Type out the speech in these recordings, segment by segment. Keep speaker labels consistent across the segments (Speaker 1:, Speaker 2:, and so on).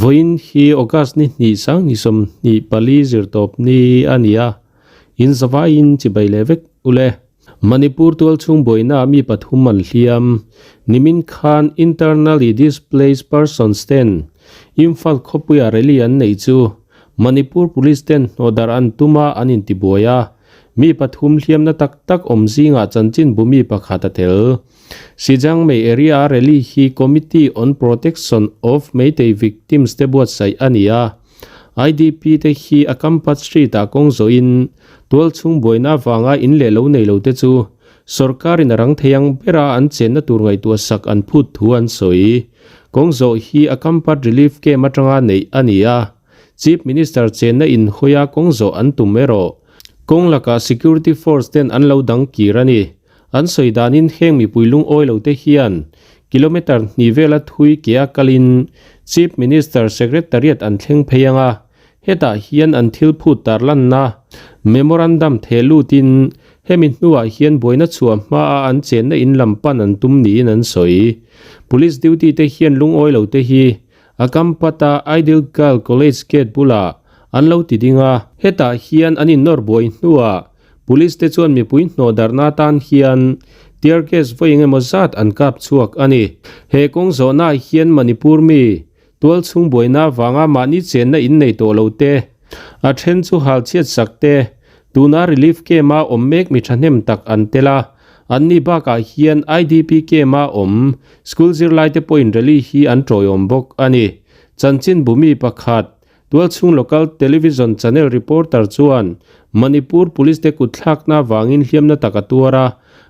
Speaker 1: Vawiin hi August ni hnih 2024 zirtawp ni a ni a, in zavaiin chibai leh vek ule. Manipur tualchhung buaina mi pathum an hliam. Nimin khan Internally Displaced Persons ten Imphal khawpuia rally an neih chu Manipur Police ten hnawhdarh an tum a an intibuai a, mi pathum hliamna tak tak awm zingah chanchinbu mi pakhat a tel. Sijangmei area a rally hi Committee on Protection of Meitei Victims te buatsaih a ni a. IDP te hi a Kampat Street ah kawng zawhin tualchhung buaina avanga in leh lo nei lo te chu sorkarin a rang thei ang bera an chenna tur ngaihtuah sak an phut thu an sawi. Kawng zawh hi a Kampat Relief Camp atanga neih a ni a. Chief Minister chenna inhawia kawng zawh an tum erawh kawng lakah Security Force ten an lo dang kir a ni. An sawi danin heng mipui lungawi lo te hian kilometre hnih vela thui ke a kalin Chief Minister Secretariat an thleng phei ang a, hetah hian an thil phut tarlanna memorandum theh lutin hemi hnuah hian buaina chhuah hmaa an chenna in lam pan an tum niin an sawi. Police duty te hian lungawi lo te hi a Kampata Ideal Girl College gate bulah an lo ti ding a, hetah hian an innawr buai hnuah Police te chuan mipui hnawh darhna atan hian tear gas vawi eng emaw zat an kap chhuak a ni. He kawng zawhnaah hian Manipur mi tualchhung buaina avanga mahni chenna in nei tawh lo te, a then chu hal chhiat sak te, tuna relief camp-a awm mek mi thahnem tak an tel a. Anni bakah hian IDP camp-a awm school zirlaite pawhin rally hi an tawiawm bawk a ni. Chanchinbu mi pakhat Tualchhung local television channel reporter chuan Manipur police te kutthlakna avangin hliamna tak a tuar a,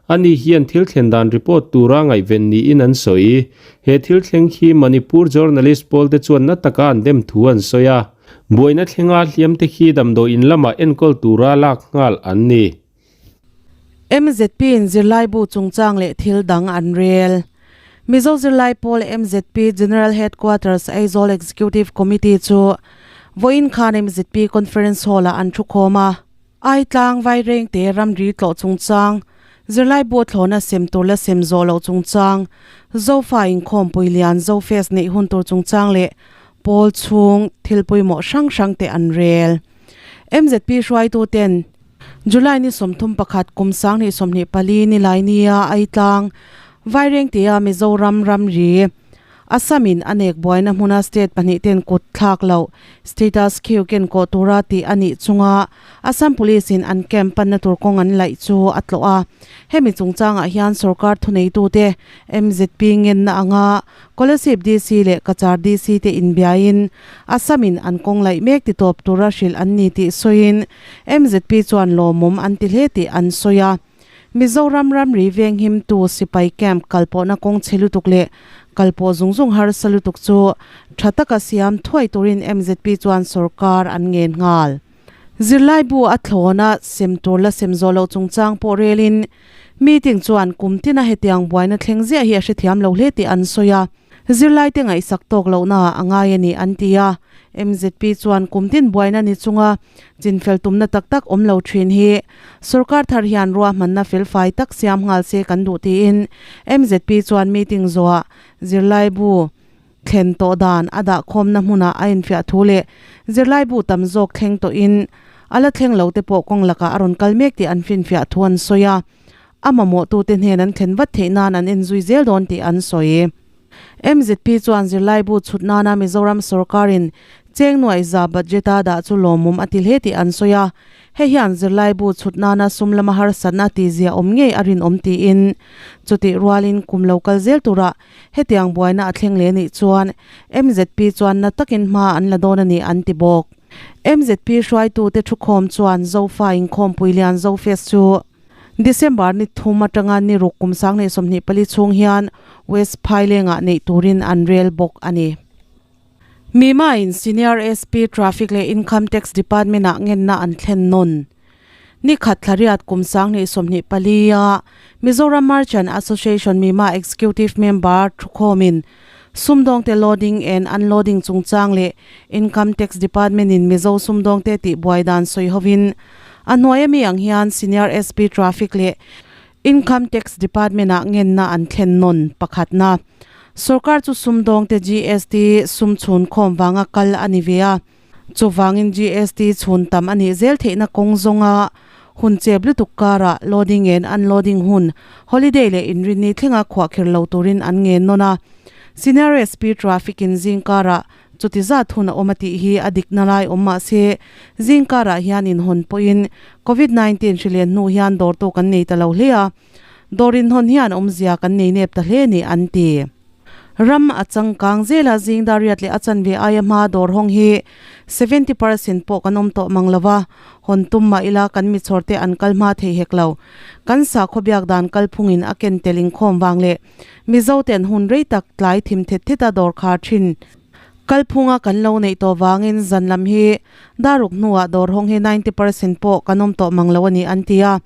Speaker 1: ani hian thil thlen dan report tura ngaihven niin an sawi. He thil thleng hi Manipur journalist pawl te chuan na taka an dem thu an sawi a, buaina thlenga hliam te khi damdawiin lamah enkawl tura lak nghal an ni.
Speaker 2: MZP in zirlaibu chungchang leh thil dang an rel. Mizo zirlai pawl MZP General Headquarters Aizawl Executive Committee chu vawiin khan MZP Conference Hall ah an thukhawm a. Aitlang Vairengte ramri tlawh chungchang, zirlaibu thlawhna sem tur la sem zawh loh chungchang, Zofa inkhawmpui lian Zofest neih hun tur chungchang leh pawl chhung thil pawimawh hrang hrang te an rel. MZP hruaituten July ni 31 kum 2024 ni lai nia Aitlang, Vairengtea Mizoram ramri, Assam in a nek buaina hmuna state pahnih ten kut thlak loh status quo ken kawh tura tih a nih chunga Assam Police in an camp panna tur kawng an laih chu a tlawh a. Hemi chungchangah hian sorkar thuneitute MZP ngenna anga Kolasib DC leh Cachar DC te inbiain Assam in an kawng laih mek ti tawp tura hrilh an ni tih sawiin MZP chuan lawmawm an ti hle tih an sawi a. Mizoram ramri venghimtu sipai camp kalpawhna kawng chhe lutuk leh kalpawh zung zung harsa lutuk chu tha taka siam thuai turin MZP chuan sorkar an ngen nghal. Zirlaibu a thlawn a sem tur la sem zawh loh chungchang pawh relin meeting chuan kum tina hetiang buaina thleng ziah hi a hrethiam lo hle tih an sawi a. Zirlaite ngaihsak tawk lohna a ngai a ni an ti a. MZP chuan kum tin buaina ni chunga chinfel tumna tak tak awm lo thin hi sorkar thar hian ruahmanna felfai tak siam nghal se kan duh tiin MZP chuan meeting zawhah zirlaibu thlen tawh dan a dahkhawmna hmunah a infiah thu leh zirlaibu tam zawk thleng tawhin a la thleng lo te pawh kawng lakah a rawn kal mek tih an finfiah thu an sawi a. A mamawhtute hnen an thlen vat theih nan an enzui zel dawn tih an sawi. MZP chuan zirlaibu chhut nana Mizoram sorkarin cheng nuaih za budget-a dah chu lawmawm a ti hle tih an sawi a. Hei hian zirlaibu chhut nana sum lama harsatna tihzia awm ngei a rinawm tiin chutih rualin kum lo kal zel turah hetiang buaina a thleng leh nih chuan MZP chuan na takin hma an la dawn a ni an ti bawk. MZP hruaitute thukhawm chuan Zofa inkhawmpui lian Zofest chu December ni thum atanga ni ruk kum 2024 chhung hian West Phailengah neih turin an rel bawk a ni. Mima in Senior SP Traffic leh Income Tax Department ah ngenna an thlen nawn. Ni khat thlariat kum 2024 a Mizoram Merchant Association Mima Executive Member thukhawmin sumdawngte loading and unloading chungchang leh Income Tax Department in Mizo sumdawngte tihbuai dan sawi hovin a hnuai ami ang hian Senior SP Traffic leh Income Tax Department ah ngenna an thlen nawn pakhatna. Sorkar chu sumdawngte GST sum chhun khawm vanga kal a ni ve a, chuvangin GST chhun tam a nih zel theihna kawng zawnga hun chep lutuk karah loading and unloading hun, holiday leh inrinni thlenga khuahkhir lo turin an ngen nawn a. Senior SP Traffic in zing karah chuti zat hun a awm a tih hi a dikna lai awm mah se, zing karah hian inhawn pawhin Covid 19 hrilen hnu hian dawrtu kan nei ta lo hle a. Dawr inhawn hian awmzia kan nei nep ta hle ni an ti. Ram a changkang zela zing dariat leh a chanve aia hma dawr hawng hi 70% pawh kan awm tawh mang lo va, hawn tum mah ila kan mi chhawrte an kal hma thei hek lo. Kan sakhaw biak dan kalphungin a ken tel inkhawm vang leh Mizoten hun rei tak tlai thim thet theta dawr khar thin kalphunga kan lo neih tawh vangin zan lam hi daruk hnuah dawr hawng hi 90% pawh kan awm tawh mang lo a ni an ti a.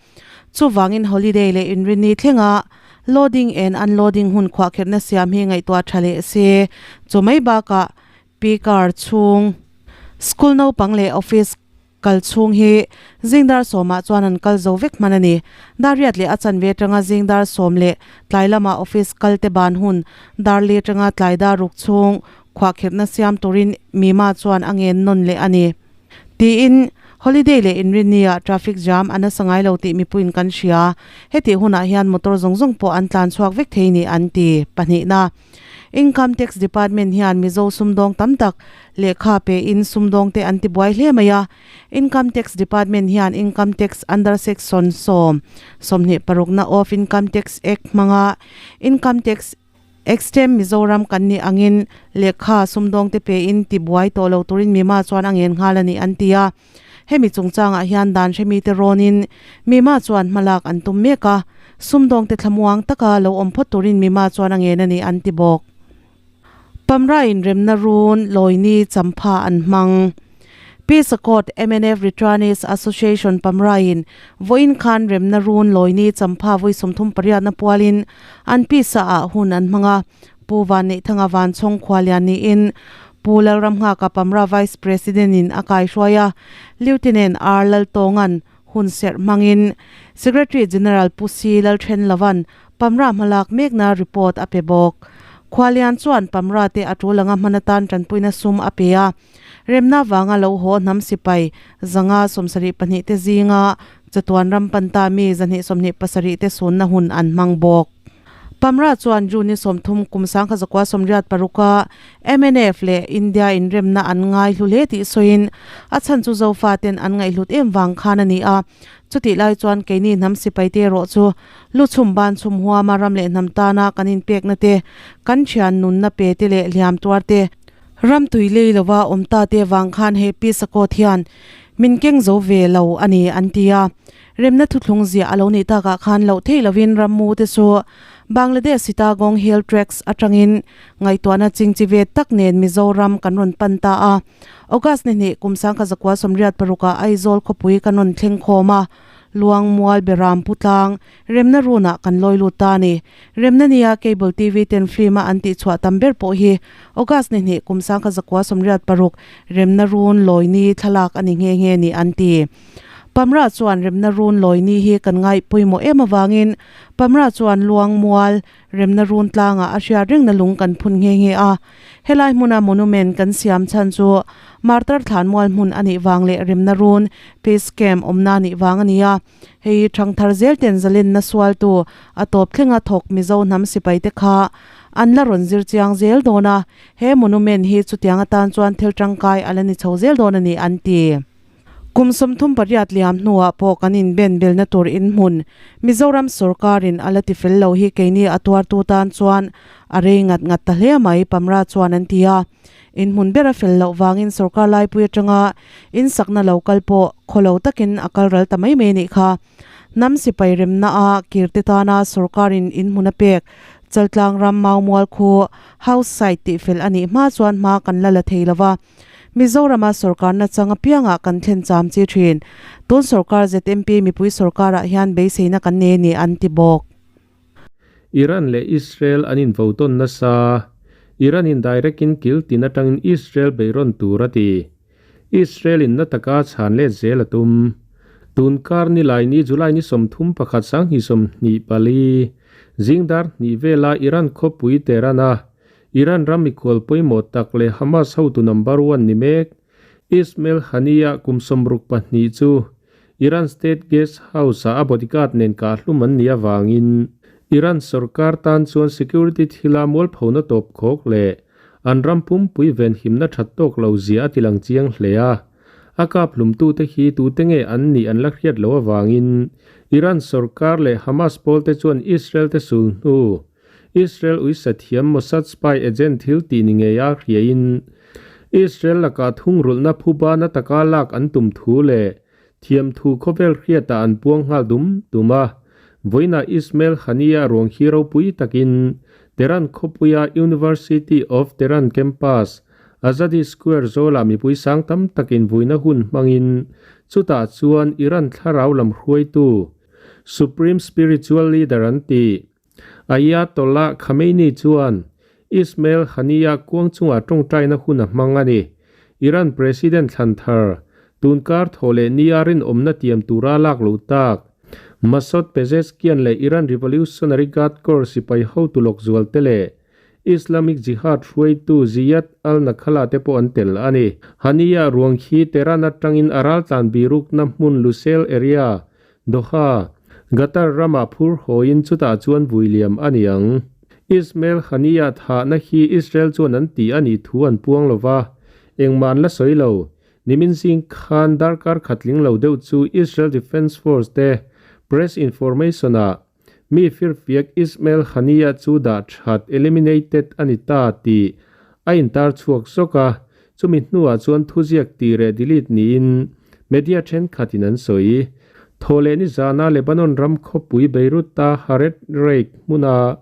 Speaker 2: Chuvangin holiday leh inrinni thlenga loading and unloading hun khuahkhirhna siam hi ngaihtuah tha leh se. Chu mai bakah pi car chhung, school naupang leh office kal chhung hi zingdar sawmah chuan an kal zo vek hman a ni. Dariat leh a chanve atanga zingdar sawm leh tlai lama office kal te ban hun darli atanga tlai dar ruk chhung khuahkhirhna siam turin mima chuan a ngen nawn leh a ni. Tiin, holiday leh inrinni-ah traffic jam a nasa ngai lo tih mipuiin kan hria. Hetih hunah hian motor zawng zawng pawh an tlan chhuak vek thei ni an ti. Pahnihna, Income Tax Department hian Mizo sumdawng tam tak lehkha pein sumdawngte an ti buai hle mai a. Income Tax Department hian Income Tax under Section 10, 26 na of Income Tax Act hmanga Income Tax Extreme Mizoram kan nih angin lehkha sumdawngte pein tibuai tawh lo turin Mima chuan a ngen nghal a ni an ti a. Hemi chungchangah hian dan hremite rawnin Mima chuan hmalak an tum mek a, sumdawngte thlamuang taka lo awm phawt turin Mima chuan a ngen a ni an ti bawk. Pamra inremna run Lawini champha an hmang. Peace Accord mnf Returnees Association Pamraiin vawiin khan remna run Lawini champha vawi 38 na pualin an pisa ah hun an hmang a. Pu Vanneihthanga Vanchhawng khualian niin Pu Lalramnghaka Pamra Vice President in a kaihruai a, Lieutenant R Laltawnga'n hun serh hmangin Secretary General Pu Si Lalthenlova'n Pamra hmalak mekna report a pe bawk. Khualian chuan Pamra te a tul anga hman atan tanpuina sum a pe a. Remna vanga lo haw hnam sipai 572 te zinga chatuan ram panta mi 227 te sunna hun an hmang bawk. Pamra chuan June ni 30 kum 1986 a mnf leh India inremna an ngaihlu hle tih sawiin a chhan chu Zofaten an ngaihhlut em vang khan a ni a. Chutih lai chuan keini hnam sipai te erawh chu lu chhum ban chhum huama ram leh hnam tana kan inpekna te, kan thian nunna pe te leh hliam tuar te, ram tui lei lova awm ta te vang khan he Peace Accord hian min keng zo ve lo a ni an ti a. Remna thuthlung ziah a lo nih takah khan loh theih lovin rammu te chu Bangladesh Chittagong Hill Tracts atangin ngaihtuahna chingchi ve tak nen Mizoram kan rawn pan ta a. August ni hnih kum 1986 ah Aizawl khawpui kan rawn thleng khawm a, Luangmual Beram Putlang, Remna runah kan lawi lut ta a ni. Remna nia Cable TV ten film a an tihchhuah tam ber pawh hi August ni hnih kum 1986 Remna run lawi ni thlalak a ni nghe nghe ni an ti. Pamra chuan Remna run lawi ni hi kan ngaih pawimawh em avangin Pamra chuan Luangmual Remna run tlangah a hriat rengna lung kan phun nghe nghe a. Helai hmuna monument kan siam chhan chu Martar Thlanmual hmun a nih vang leh Remna run Peace Camp awmna a nih vang a ni a. Hei thangthar zel ten zalenna sualtu a tawp thlenga thawk Mizo hnam sipaite kha an la rawn zir chiang zel dawn a, he monument hi chutiang atan chuan thil tangkai a la ni chho zel dawn a ni an ti. Kum 38 liam hnuah pawh kan inben belna tur inhmun Mizoram sorkarin a la ti fel lo hi keini a tuartu tan chuan a rei ngat ngat ta hle mai, Pamra chuan an ti a. Inhmun ber a fel loh vangin sorkar laipui atanga insakna lo kal pawh khawlo takin a kal ral ta mai mai anih kha. Hnam sipai remna a kirte tana sorkarin inhmun a pek Chaltlang ram Maumual khu house site tihfel anih hma chuan hma kan la la thei lova. Mizorama sorkar nachang apiangah kan thlen cham chi thin. Tun sorkar ZMP mipui sorkarah hian beiseina kan nei a ni an ti bawk.
Speaker 1: Iran leh Israel an invo tawn nasa. Iran in direct in kil tin atangin Israel beihrawn tur a ti. Israel in na taka chhan let zel a tum. Tun kar ni lai ni July ni 31 24 zingdar hnih vela Iran khawpui Tehran a. Iran ram mikhual pawimawh tak leh Hamas hotu number one ni mek, Ismail Haniyeh kum 62 chu Iran State Guest House-ah a bodyguard nen kahhlum an nih avangin Iran sorkar tan chuan security thila mualphona tawp khawk leh an ram pumpui venhimna that tawk lo zia a tilang chiang hle a. A kaphlumtute hi tute nge an nih an la hriat loh avangin Iran sorkar leh Hamas pawlte chuan Israel te sul hnu Israel uisathiam Mossad spy agent thil tih ni ngei a hriain Israel lakah thungrulhna phuba na taka lak an tum thu leh thiamthu khawvel hriatah an puang nghal dum dum a. Vawiinah Ismail Haniyeh ruang hi ropui takin Tehran khawpuia University of Tehran campus, Azadi Square zawlah mipui sang tam takin vuina hun hmangin chutah chuan Iran thlarau lam hruaitu Supreme Spiritual Leader an ti. Ayatollah Khamenei chuan Ismail Haniyeh kuang chungah tawngtaina hun a hmang a ni. Iran President thlan thar, tunkar thaw leh nia rinawmna tiam tura lak loh tak, Masoud Pezeshkian leh Iran Revolutionary Guard Corps sipai hotu lawk zual te leh Islamic Jihad hruaitu Ziyad al-Nakhala te pawh an tel a ni. Haniyeh ruang hi Tehran atangin a raltlan birukna hmun Lusail area Doha, Qatar ramah phur hawiin chutah chuan vui liam a ni ang. Ismail Haniyeh thahna hi Israel chuan an tih a nih thu an puang lo va, engmah an la sawi lo. Nimin zing khan darkar khatling lo deuh chu Israel Defence Force te press information-ah mi firfiak Ismail Haniyeh chu dah that, eliminated, a ni ta tih a intar chhuak zawk a, Chumi hnuah chuan thuziak tih reh delete niin media thenkhatin an sawi. Thawhleh nizana Lebanon ram khawpui Beirut-a Haret Reik hmuna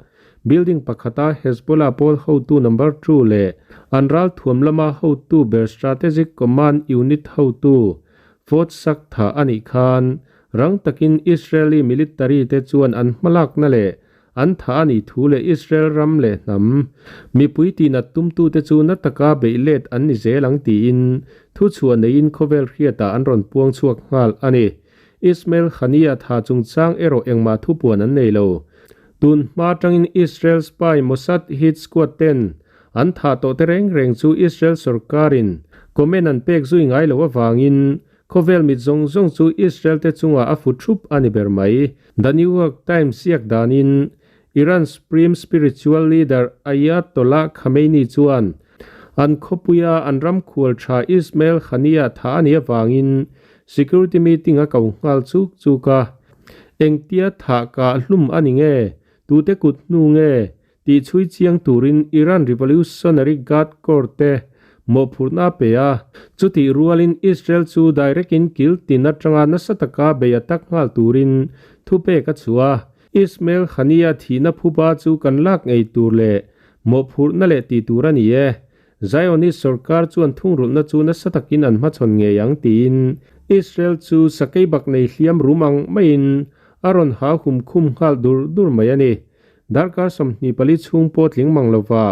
Speaker 1: building pakhata Hezbollah pawl hotu number two leh an ralthuam lama hotu ber Strategic Command Unit hotu Fawd Sak thah a nih khan rang takin Israeli military te chuan an hmalakna leh An tha a nih thu leh Israel ram leh hnam mipui tihnat tumtute chu na taka beih let an ni zel ang tiin thuchhuah neiin khawvel hriatah an rawn puang chhuak nghal a ni. Ismail Haniyeh tha chungchang erawh engmah thupuan an nei lo. Tun hma atangin Israel spy Mossad hit squad ten an thah tawh te reng reng chu Israel sorkarin comment an pek zui ngai loh avangin Khawvel mit zawng zawng chu Israel te chungah a fu thup a ni ber mai. The New York Times ziak danin Iran Supreme Spiritual Leader Ayatollah Khamenei chuan an khawpuia an ram khual tha Ismail Haniyeh tha a nih avangin security meeting a ko nghal chuk chuk a. Engtia thah kah hlum a ni nge? Tute kut hnu nge? Tih chhui chiang turin Iran Revolutionary Guard Corps te mawhphurhna a pe a, chutih rualin Israel chu direct in kil tin atanga nasa taka bei attack nghal turin thupek a chhuah a. Ismail Haniyeh thihna phuba chu kan lak ngei tur leh mawhphurhna leh tih tur a ni e. Zionist sorkar chuan thungrulhna chu nasa takin an hmachhawn ngei ang tiin Israel chu sakei bak nei hliam rum ang maiin a rawn ha hum khum nghal dur dur mai a ni. Darkar 24 chhung pawh tling mang lova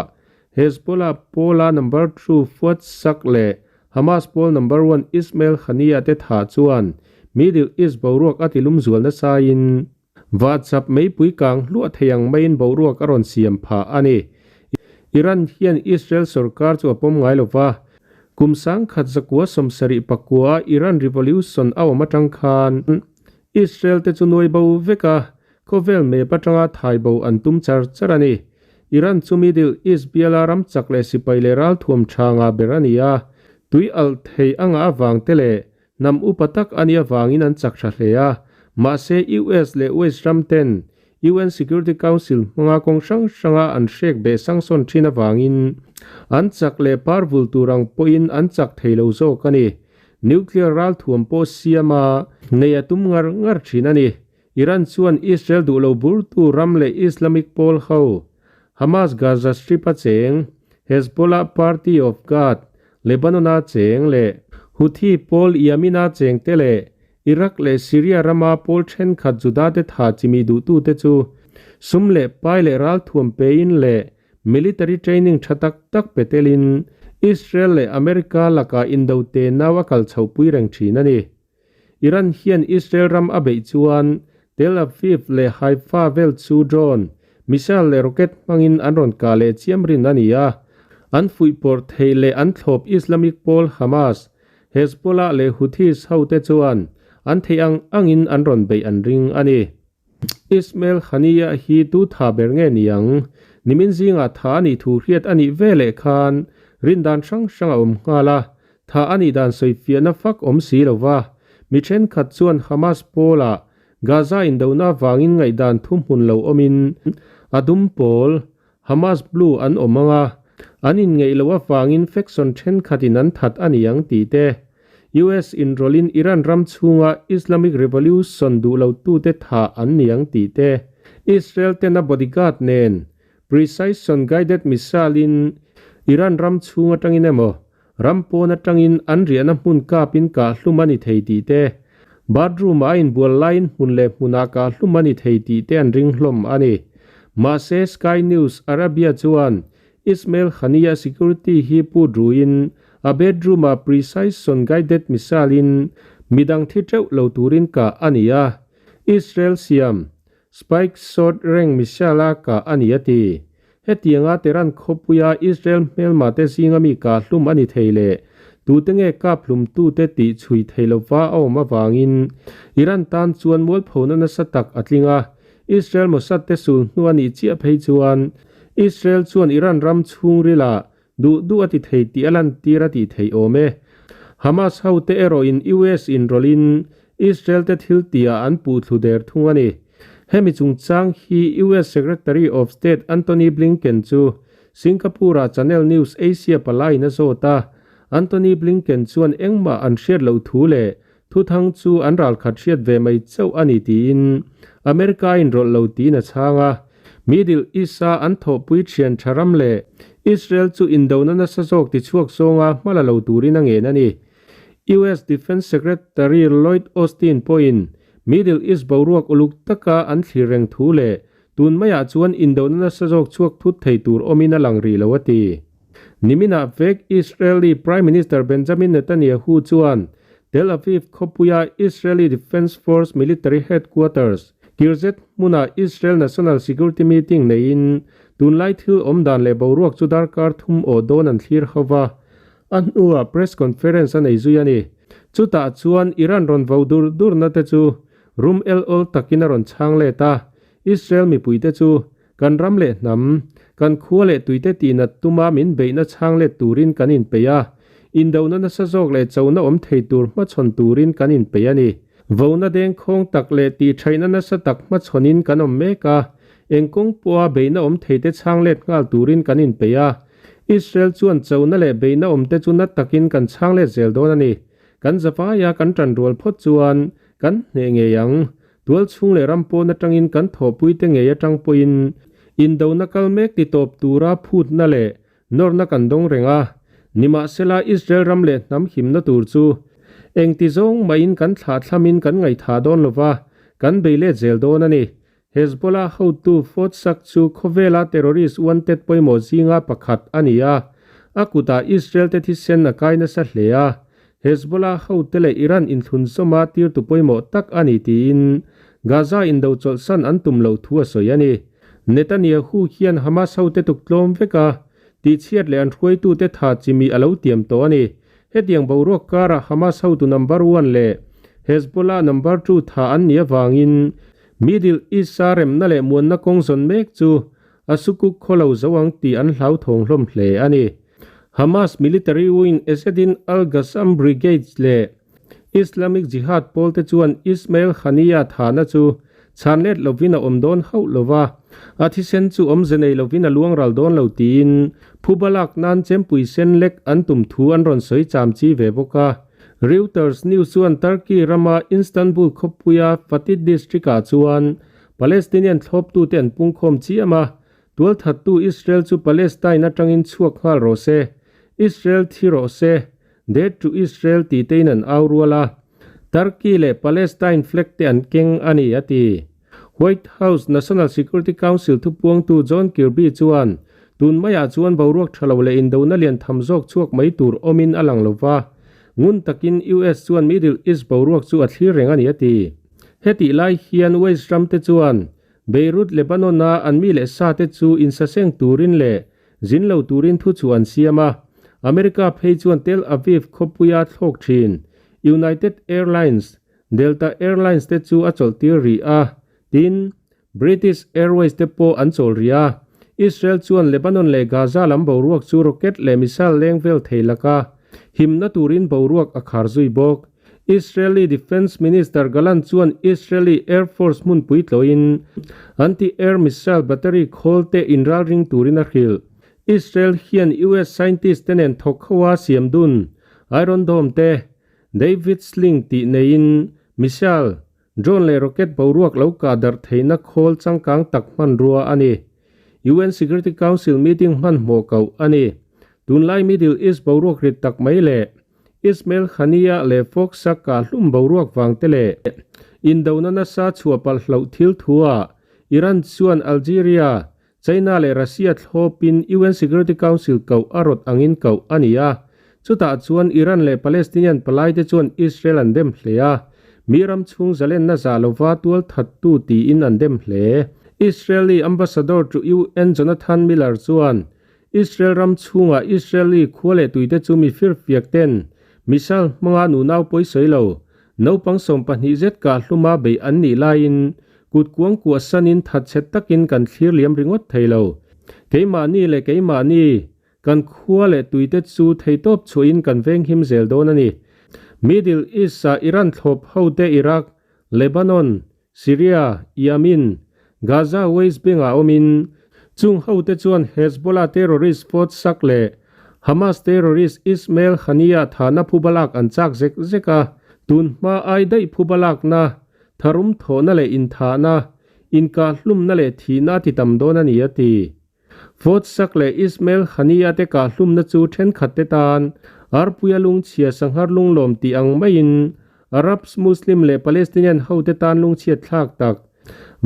Speaker 1: Hezbollah pawla number two Fuad Sak leh Hamas pawl number one Ismail Haniyeh te thah chuan Middle East boruak a tilum zual nasaiin vahchap meipui kang hluah thei ang maiin boruak a rawn siam phah a ni. Iran hian Israel sorkar chu a pawm ngai lova, kum 1979 Iran Revolution a awm atang khan Israel te chu nuai bo vek a, Khawvel map atanga thai bo an tum char char a ni. Iran chu Middle East biala ram chak leh sipai leh ralthuam tha ngah ber a ni a, tui alh thei a ngah avang te leh hnam upa tak a nih avangin an chak tha hle a. Mahse US leh West ram ten UN Security Council hmanga kawng hrang hranga an hrek beh sangsawn thin avangin an chak leh par vul tur ang pawhin an chak thei lo zawk a ni. Nuclear ralthuam pawh siam a nei a tum ngar ngar thin a ni. Iran chuan Israel duh lo burtu ram leh Islamic pawl ho, Hamas Gaza Strip-a cheng, Hezbollah Party of God, Lebanon-a cheng leh Houthi pawl Yemen-a chengte leh Iraq leh Syria rama pawl thenkhat Juda-te tha chimi duhtute chu sum leh pai leh ralthuam pein leh military training tha tak tak pe telin Israel leh America lakah indo tenau a kal chhohpui reng thin a ni. Iran hian Israel ram a beih chuan Tel Aviv leh Haifa vel chu drone, Missile leh rocket hmangin an rawn kah leh chiam rin a ni a. An fuihpawrh theih leh an thlawp Islamic pawl Hamas, Hezbollah leh Houthis hote chuan an theih ang angin an rawn beih an ring a ni. Ismail Haniyeh hi tu tha ber nge ni ang? Nimin zingah tha a nih thu hriat a nih ve leh khan rindan hrang hrang a awm nghal a, tha a nih dan sawifiahna fak awm si lo va. Mi thenkhat chuan Hamas pawlah Gaza indona vangin ngaihdan thuhmun lo awmin a dum pawl Hamas Blue an awm ang a, an inngeih loh avangin faction thenkhatin an that a ni ang tih te, US inrawlhin Iran ram chhunga Islamic Revolution duh lotute thah an ni ang tih te, Israel tena bodyguard nen precision guided missile-in Iran ram chhung atangin emaw ram pawn atangin an riahna hmun kapin kah hlum a ni thei tih te, bathroom-ah a inbual laiin hmun leh hmunah kah hlum a ni thei tih te an ring hlawm a ni. Mahse, Sky News Arabia chuan Ismail Haniyeh security hi pu druin a bedroom-ah precision guided missile-in midang thi teuh lo turin kah a ni a, Israel siam Spike short reng missile-a kah a ni a ti. Hetianga Tehran khawpuia Israel hmelmate zinga mi kah hlum a ni thei leh tute nge kap hlumtute tih chhui thei lova a awm avangin Iran tan chuan mualphona nasa tak a tling a, Israel Mossad te sul hnu a nih chiah phei chuan Israel chuan Iran ram chhungrilah duh duh a ti thei tih a lantir a tih theih awm e. Hamas hote erawhin US inrawlhin Israel te thil tihah an puh thlu der thung a ni. Hemi chungchang hi US Secretary of State Antony Blinken chu Singapore-ah Channel News Asia palaiin a zawt a, Antony Blinken chuan engmah an hriat loh thu leh Thuthang chu an ralkhat hriat ve mai chauh a ni tiin America inrawlh lo tiin a chhang a. Middle East-a an thawhpui thian tha ram leh Israel chu indona nasa zawk tichhuak zawnga hma la lo turin a ngen a ni. US Defence Secretary Lloyd Austin pawhin Middle East boruak uluk taka an thlir reng thu leh tun maiah chuan indona nasa zawk chhuak thut thei tur awmin a lang rih lo a ti. Niminah vek Israeli Prime Minister Benjamin Netanyahu chuan Tel Aviv khawpuia Israeli Defence Force military headquarters, Kirzet hmunah Israel National Security Meeting neiin tunlai thil awm dan leh boruak chu darkar thum aw dawn an thlir ho va, a hnuah press conference a nei zui a ni. Chutah chuan Iran rawn vo dur durna te chu rum el awl takin a rawn chhang let a, Israel mipuite chu Kan ram leh hnam, kan khua leh tuite tihnat tuma min beihna chhang let turin kan inpeih a, indona nasa zawk leh chona awm thei tur hmachhawn turin kan inpeih a ni. Vona dengkhawng tak leh tihṭhaihna nasa tak hmachhawnin kan awm mek a, eng kawng pawha beihna awm theite chhang let nghal turin kan inpeih a. Israel chuan chona leh beihna awmte chu na takin kan chhang let zel dawn a ni. Kan zavaia kan ṭanrual phawt chuan kan hneh ngei ang. Tual chhung leh ram pawn atangin kan thawhpuite ngei atang pawhin indona kal mek ti tawp tura phutna leh nawrna kan dawng reng a. Nimahsela, Israel ram leh hnam himna tur chu engti zawng mahin kan thlahthlamin kan ngaihthah dawn lova, kan bei let zel dawn a ni. Hezbollah hotu Fawd Sak chu khawvela terrorist wanted pawimawh zinga pakhat a ni a, a kutah Israel te thisen a kai nasa hle a. Hezbollah hote leh Iran inthlun zawma tirtu pawimawh tak a ni tiin Gaza indo chawlhsan an tum loh thu a sawi a ni. Netanyahu hian Hamas hote tuk tlawm vek a, tihchhiat leh an hruaitute tha chimi a lo tiam tawh a ni. Hetiang boruak karah Hamas hotu number one leh Hezbollah number two tha an nih avangin Middle East-a remna leh muanna kawng zawn mek chu a sukuk khaw lo zo ang tih an hlauthawng hlawm hle a ni. Hamas military wing Ezzedine al-Qassam Brigades leh Islamic Jihad pawlte chuan Ismail Haniyeh thahna chu chhan let lovin a awm dawn hauh lo va, a thisen chu awmze nei lovin a luang ral dawn lo tiin phuba lak nan chempui sen lek an tum thu an rawn sawi cham chi ve bawk a. Reuters news chuan Turkey rama Istanbul khawpuia Fatih district-ah chuan Palestinian thlawptute an pungkhawm chiam a, tualthattu Israel chu Palestine atangin chhuak nghal rawh se, Israel thi rawh se, Death to Israel tih tein an au rual a, Turkey leh Palestine flag te an keng a ni, a ti. White House National Security Council thupuangtu John Kirby chuan, Tun maiah chuan boruak tha lo leh indona lian tham zawk chhuak mai tur awmin a lang lo va, ngun takin US chuan Middle East boruak chu a thlir reng a ni, a ti. Hetih lai hian West ram te chuan Beirut, Lebanon-a an mi leh sate chu insaseng turin leh zin lo turin thu chu an siam a. America phei chuan Tel Aviv khawpuia thlawk thin United Airlines, Delta Airlines te chu a chawlhtir rih a, tin, British Airways te pawh an chawl rih a. Israel chuan Lebanon leh Gaza lam boruak chu rocket leh missile leng vel thei laka himna turin boruak a khar zui bawk. Israeli Defence Minister Gallant chuan Israeli Air Force hmunpui tlawhin anti-air missile battery khawl te inralring turin a hrilh. Israel hian US scientist te nen thawk ho a siam dun Iron Dome te David Sling tih neiin missile Drone leh rocket boruak lo kah darh theihna khawl changkang tak hmanrua a ni. UN Security Council meeting hmanhmawh koh a ni. Tunlai Middle East boruak rit tak mai leh Ismail Haniyeh leh Fox-a kah hlum boruak vang te leh indona nasa chhuah palh hloh thil thuah Iran chuan Algeria, China leh Russia thlawpin UN Security Council koh a rawt angin koh a ni a. Chutah chuan Iran leh Palestinian palaite chuan Israel an dem hle a, mi ram chhung zalenna zah lova tual thattu tiin an dem hle. Israeli Ambassador to UN Jonathan Miller chuan Israel ram chhungah Israeli khua leh tuite chu mi firfiak ten missile hmanga nunau pawi sawi lo naupang 12 zet kah hluma beih an nih laiin Kut kuang kuah sanin thatchhe takin kan thlir liam ringawt thei lo. Keimahni leh keimahni, kan khua leh tuite chu theitawp chhuahin kan venghim zel dawn a ni. Middle East-ah Iran thlawp hote Iraq, Lebanon, Syria, Yemen, Gaza West Bank-ah awmin, chung hote chuan Hezbollah terrorist Fawd Sak leh Hamas terrorist Ismail Haniyeh thahna phubalak an chak zek zek a, tun hma ai daih phubalakna Tharum thawhna leh inthahna, inkahlumna leh thihna a ti tam dawn a ni, a ti. Fawtsak leh Ismail Haniyeh te kahlumna chu thenkhat te tan Arpuia lungchhia sanghar lunglawm tih ang maiin Arabs, Muslim leh Palestinian hote tan lungchhiat thlak tak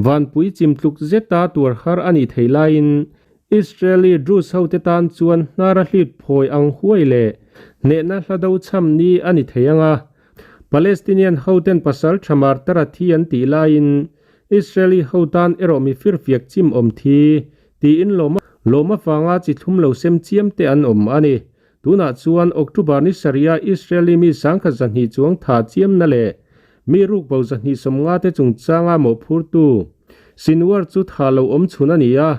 Speaker 1: vanpui chimtluk zeta tuar har a nih theih laiin Israeli Druze hote tan chuan hnara hlip phawi ang huai leh hnehna hla do chham ni a ni thei ang a. Palestinian hoten pasal tha martar a thi an tih laiin Israeli ho tan erawh mi firfiak chim awm thi tiin lawm lawm avanga chi thlum lo sem chiam te an awm a ni. Tunah chuan October ni sarih-a Israeli mi 1200 chuang tha chiamna leh mi rukbo 250 te chungchanga mawhphurtu Sinwar chu tha lo awm chhun a ni a,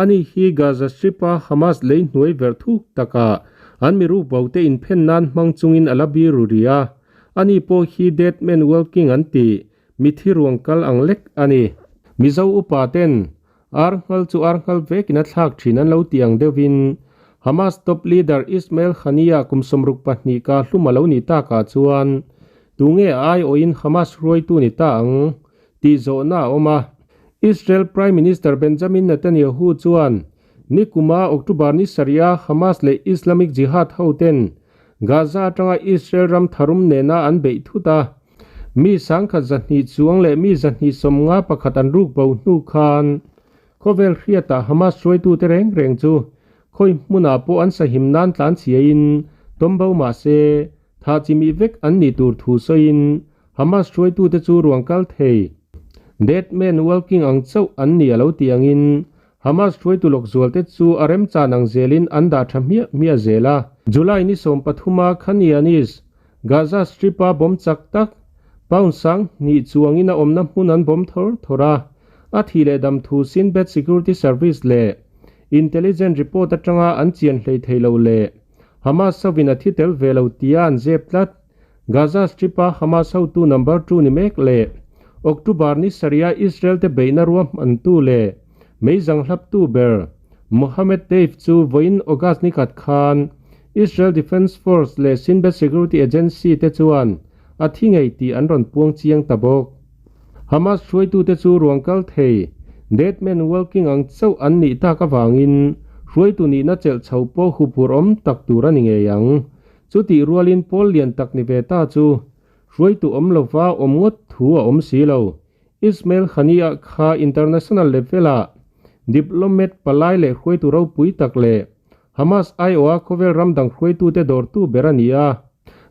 Speaker 1: Ani hi Gaza Strip-a Hamas lei hnuai verh thuk takah an mi rukbo te inphen nan hmang chungin a la bir ru rih a. Ani pawh hi Dead Man Walking an ti, mithi ruang kal ang lek a ni. Mizo upa ten ar nghal chu ar nghal vekin a thlak thin an lo ti ang deuhin Hamas top leader Ismail Haniyeh kum 62 ka hlum a lo nih takah chuan tunge a aiawhin Hamas hruaitu ni ta ang tih zawhna a awm a. Israel Prime Minister Benjamin Netanyahu chuan nikuma October ni sarih-a Hamas leh Islamic Jihad hoten Gaza atanga Israel ram tharum nena an beih thut a, mi 1200 chuang leh mi 251 an ruk bo hnu khan khawvel hriatah Hamas hruaitute reng reng chu khawi hmunah pawh an sahim nan tlan chhiain tawm bo mah se thah chimih vek an nih tur thu sawiin Hamas hruaitute chu ruang kal thei, dead man walking ang chauh an ni a lo tih angin Hamas hruaitu lawk zualte chu a remchan ang zelin an dah tha hmiah hmiah zel a. July ni 13 a Khan Younis, Gaza Strip-a bomb chak tak, pound 2000 chuangin a awmna hmun an bomb thawr thawr a, a thih leh dam thu Shin Bet Security Service leh Intelligence report atanga an chian hlei thei lo leh Hamas hovin a thi tel ve lo tia an zep tlat. Gaza Strip-a Hamas hotu number 2 ni mek leh October ni sarih-a Israel te beihna ruahmantu leh meizang hlaptu ber Mohammed Deif chu vawiin August ni khat khan Israel Defence Force leh Shin Bet Security Agency te chuan a thi ngei tih an rawn puang chiang ta bawk. Hamas hruaitute chu ruang kal thei, dead man walking ang chauh an nih tak avangin hruaitu nihna chelh chho pawh huphurh awm tak tur a ni ngei ang. Chutih rualin pawl lian tak ni ve ta chu hruaitu awm lova awm ngawt thu a awm si lo. Ismail Haniyeh kha international level-ah diplomat palai leh hruaitu ropui tak leh Hamas aiawha khawvel ram dang hruaitute dawrtu ber a ni a.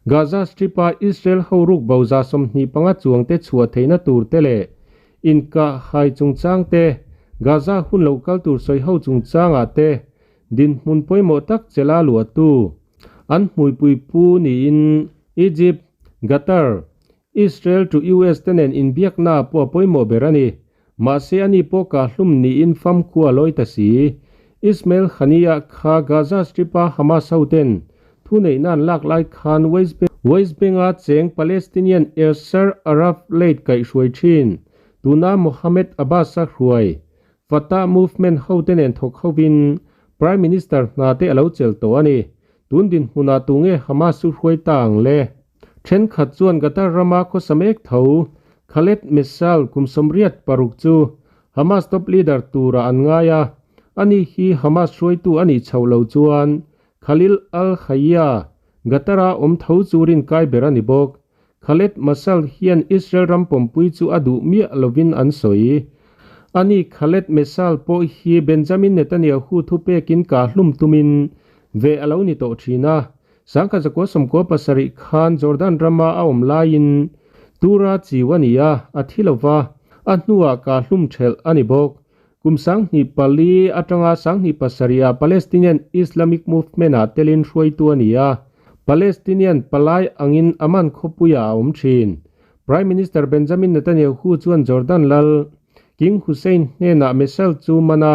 Speaker 1: Gaza Strip-a Israel ho ruk bo 25 chuangte chhuah theihna tur te leh. Inkah hai chungchang te, Gaza hun lo kal tur sawi ho chungchangah te dinhmun pawimawh tak chela luahtu an hmuipui pu niin Egypt, Qatar, Israel to US te nen inbiakna pawh a pawimawh ber a ni. Mahse ani pawh kahhlum niin famkhua a lawi ta si. Ismail Haniyeh kha Gaza Strip-a Hamas hoten thuneihna an lak lai khan West Bank-a cheng Palestinian Yasser Arafat kaihhruai thin, tuna Mohammed Abbas-a hruai Fatah movement hote nen thawk hovin Prime Minister hna te a lo chelh tawh a ni. Tun dinhmunah tunge Hamas chu hruai ta ang le? Thenkhat chuan Qatar rama khawsa mek tho Khaled Meshaal kum 86 chu Hamas top leader turah an ngai a, ani hi Hamas hruaitu a nih chhoh loh chuan Khalil al-Hayya, Qatar-a awm tho chu rinkai ber a ni bawk. Khaled Mashal hian Israel ram pawmpui chu a duh miah lovin an sawi. Ani Khaled Meshaal pawh hi Benjamin Netanyahu thupekin kahhlum tumin ve a lo ni tawh thin a. 1997 khan Jordan rama a awm laiin Tura chiu a ni a, a thi lo va, a hnuah kahhlum thelh a ni bawk. Kum 2004 atanga 2007 ah Palestinian Islamic Movement-ah telin hruaitu a ni a, Palestinian palai angin Amman khawpuiah a awm thin. Prime Minister Benjamin Netanyahu chuan Jordan lal King Hussein hnenah Meshal chu man a,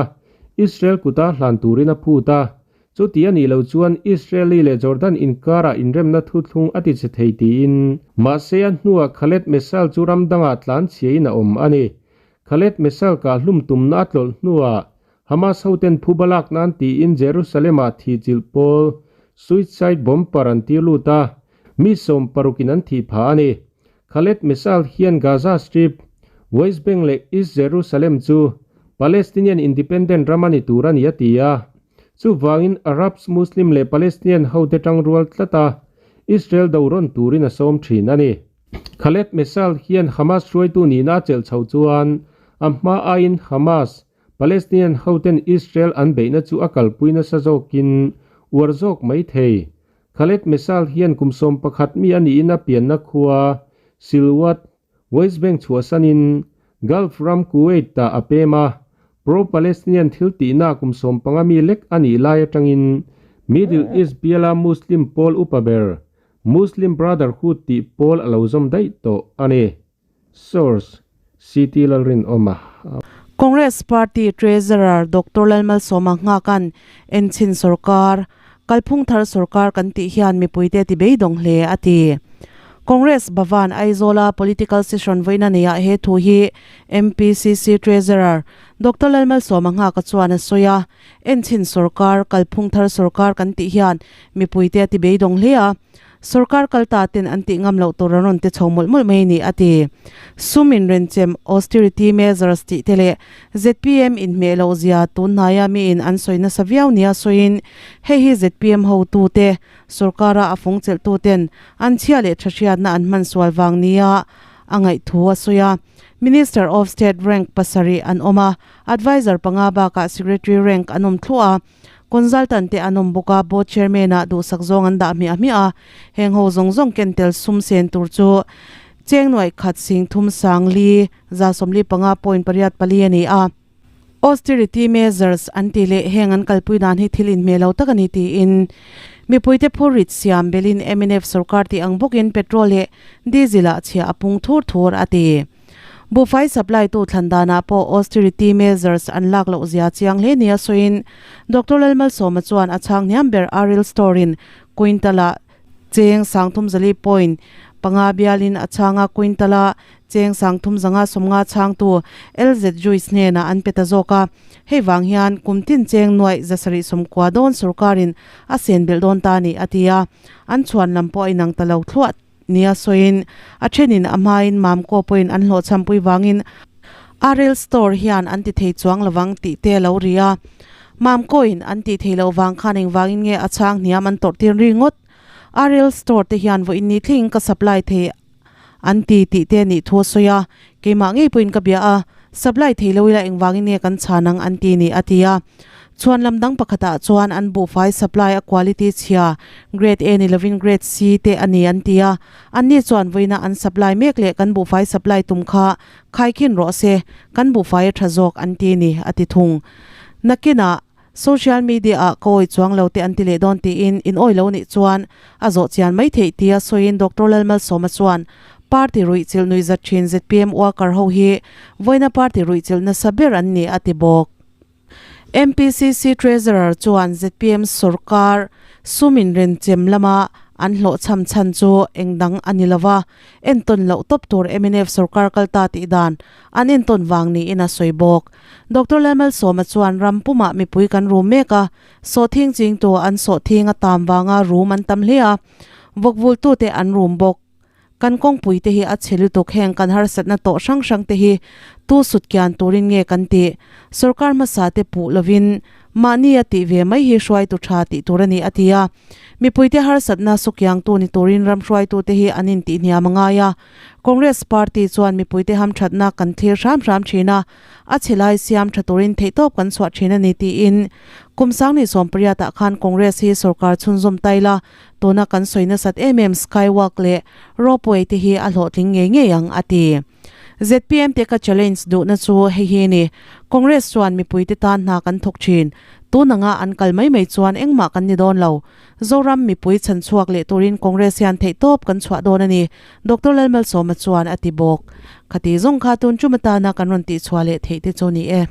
Speaker 1: Israel kuta hlan turin a phut a. Chuti a nih loh chuan Israeli leh Jordan inkarah inremna thuthlung a ti che thei tiin. Mahse a hnuah Khaled Meshal chu ram dangah tlanchhiain a awm a ni. Khaled Meshal kahhlum tumna a tlawlh hnuah Hamas hoten phuba lak nan tiin Jerusalem-ah thihchilh pawl suicide bomber an tir lut a, mi 60 in an thih phah a ni. Khaled Meshal hian Gaza Strip, West Bank leh East Jerusalem chu Palestinian independent ram a ni tur a ni a ti a. Chuvangin Arabs, Muslim leh Palestinian hote tangrual tlat a, Israel do rawn turin a sawm thin a ni. Khaled Meshal hian Hamas hruaitu nihna a chelh chhoh chuan a hma aiin Hamas, Palestinian hoten Israel an beihna chu a kalpui nasa zawkin uar zawk mai thei. Khaled Meshal hian kum 11 mi a niin a pianna khua Silwad, West Bank chhuahsanin Gulf ram Kuwait-ah a pem a, pro-Palestinian thil tihna kum 15 mi lek a nih lai atangin Middle East biala Muslim pawl upa ber Muslim Brotherhood tih pawl a lo zawm daih tawh a ni. Source, CT Lalrinawma.
Speaker 2: Congress Party Treasurer Doctor Lalmalsawma Nghaka'n Enchhin Sorkar, Kalphung thar sorkar kan tih hian mipuite ti beidawng hle a ti. Congress Bhavan Aizawla Political Session vawiina neiah he thu hi MPCC Treasurer Doctor Lalmalsawma Nghaka chuan a sawi a, Enchhin sorkar, kalphung thar sorkar kan tih hian mipuite a ti beidawng hle a, Sorkar kal ta ten an tih ngam loh tur an rawn ti chho mawlh mawlh mai ni a ti. Sum inrenchem, austerity measures, tih te leh zpm inhmeh loh zia tun hnaia miin an sawi nasa viau nia sawiin hei hi zpm hotute, sorkara a fung chelhtuten an chhia leh tha hriatna an hman sual vang nia a ngaih thu a sawi a. Minister of State rank pasarih an awm a, Adviser panga bakah Secretary rank an awm thluah a. Consultant te an awm bawk a, Board Chairman ah duhsak zawng an dah hmiah hmiah a, heng ho zawng zawng ken tel sum sen tur chu cheng nuaih khat sing thum sang li 75 point pariat pali a ni a. Austerity measures an tih leh heng an kalpui dan hi thil inhmeh lo tak a ni tiin mipuite phurrit siam belin mnf sorkar tih ang bawkin petrol leh diesel ah chhiah a pung thur thur a ti. Buhfai supply tu thlan danah pawh austerity measures an lak loh zia chiang hle nia sawiin Doctor Lalmalsawma chuan a chhang hniam ber Aril Store in quintal-ah cheng 30 point panga bialin a chhang a, quintal-a cheng 350 chhangtu LZ Juice hnenah an pe ta zawk a. Hei vang hian kum tin cheng nuaih 790 dawn sorkarin a sen belh dawn ta a ni a ti a, an chhuan lam pawh a inang ta lo thluah. Nia sawiin, a thenin a hmain Mamkaw pawhin an hlawhchhampui vangin Arel Store hian an ti thei chuang lovang tih te a lo ri a. Mamkawin an tih theih loh vang khan engvangin nge a chhang hniam an tawrh tir ri ngawt? Arel Store te hian vawiin ni thlengin ka supply thei an ti tih te nih thu a sawi a, keimah ngei pawhin ka bia a, supply thei lo ila engvangin nge kan chhan ang an ti ni a ti a. Chuan lam dang pakhatah chuan an buhfai supply a quality chhia, grade A ni lovin grade C te a ni an ti a. Anni chuan vawiina an supply mek leh kan buhfai supply tum kha khaikhin rawh se, kan buhfai a tha zawk an ti ni, a ti thung. Nakinah social media ah ka awi chuang lo te an ti leh dawn tiin in awi lo nih chuan a zawh chian mai theih tia sawiin Doctor Lalmalsawma chuan party ruihchilh nuihzat thin zpm worker ho hi vawiina party ruihchilh nasa ber an ni a ti bawk. MPCC Treasurer chuan zpm sorkar sum inrenchem lama an hlawhchham chhan chu eng dang a ni lova, entawn loh tawp tur mnf sorkar kal ta tih dan an entawn vang niin a sawi bawk. Doctor Lalmalsawma chuan ram pumah mipui kan rum mek a, sawhthing chingtu an sawhthing a tam vanga rum an tam hle a, vawkvultute an rum bawk. Kan kawngpui te hi a chhe lutuk heng kan harsatna tawh hrang hrang te hi tu sut kian turin nge kan tih? Sorkar hmasa te puh lovin mahni a tih ve mai hi hruaitu tha tih tur a ni a ti a. Mipuite harsatna sukiangtu ni turin ram hruaitute hi an intihhniam a ngai a. Congress party chuan mipuite hamthatna kan thlir hram hram thin a, a chhe lai siam tha turin theihtawp kan chhuah thin a ni tiin kum sangni sawmpariatah khan Congress hi sorkar chhunzawm taila Tuna kan sawi nasat em em skywalk leh ropeway te hi a hlawhtling ngei ngei ang, a ti. Zpm te ka challenge duhna chu hei hi ni, Congress chuan mipuite tan hna kan thawk thin, tun anga an kal mai mai chuan engmah kan ni dawn lo. Zoram mipui chhan chhuak leh turin Congress hian theihtawp kan chhuah dawn a ni, Doctor Lalmalsawma chuan a ti bawk. Khati zawng kha tun tum atana kan rawn tihchhuah leh theih te chu ni e.